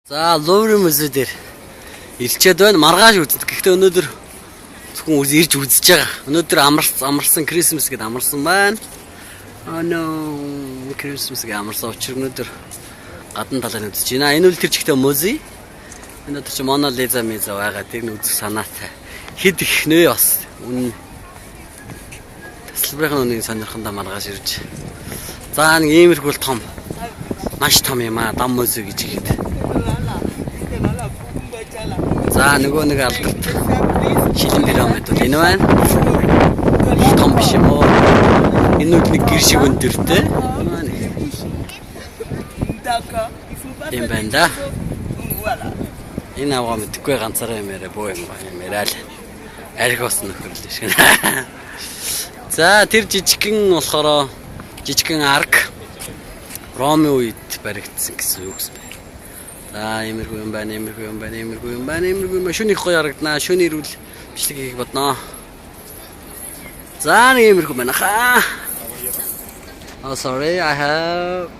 За, Лувр музей дээр ирчээд байна. Маргааш үздэг. Гэхдээ өнөөдөр зөвхөн ирж үзэж байгаа. Өнөөдөр амарсан, Christmas гэдээ амарсан байна. Oh no, Christmas гэж амарсан учраас өнөөдөр гадна талаар нь үзэж байна. Энэ үл тэр чигтээ музей. Энэ одоо чи Мона Лиза Миза байгаа. Тэр нь үзэх санаатай. Хэд их нэ бас. Үн тасалбарын үнийг сонирхондоо маргааш ирж. За, нэг иймэрхүү л том. Маш том юм аа. Дам музей гэж ихэд. За, нөгөө нэг алдарт шилэн пирамид бол энэ байна. Их том биш юм уу? Энэ үл нэг гэр шиг өндөртэй. D'accord. Il faut pas Юм faire байна да. Voilà. Энэ авгаа мэдэхгүй, ганцаараа юм яриа, боо юм ба юм яриа л. Арх бас нөхөрлөө шиг. За, тэр жижигхэн болохоор жижигхэн арк, Ромын үед баригдсан гэсэн юу гэсэн бэ? За, иймэрхүү юм байна, иймэрхүү юм байна, иймэрхүү юм байна, иймэрхүү юм байна. Шөнө их гоё харагдана. Шөнө ирвэл бичлэг хийх бодноо. За, нэг иймэрхүү байна хаа. Oh, sorry, I have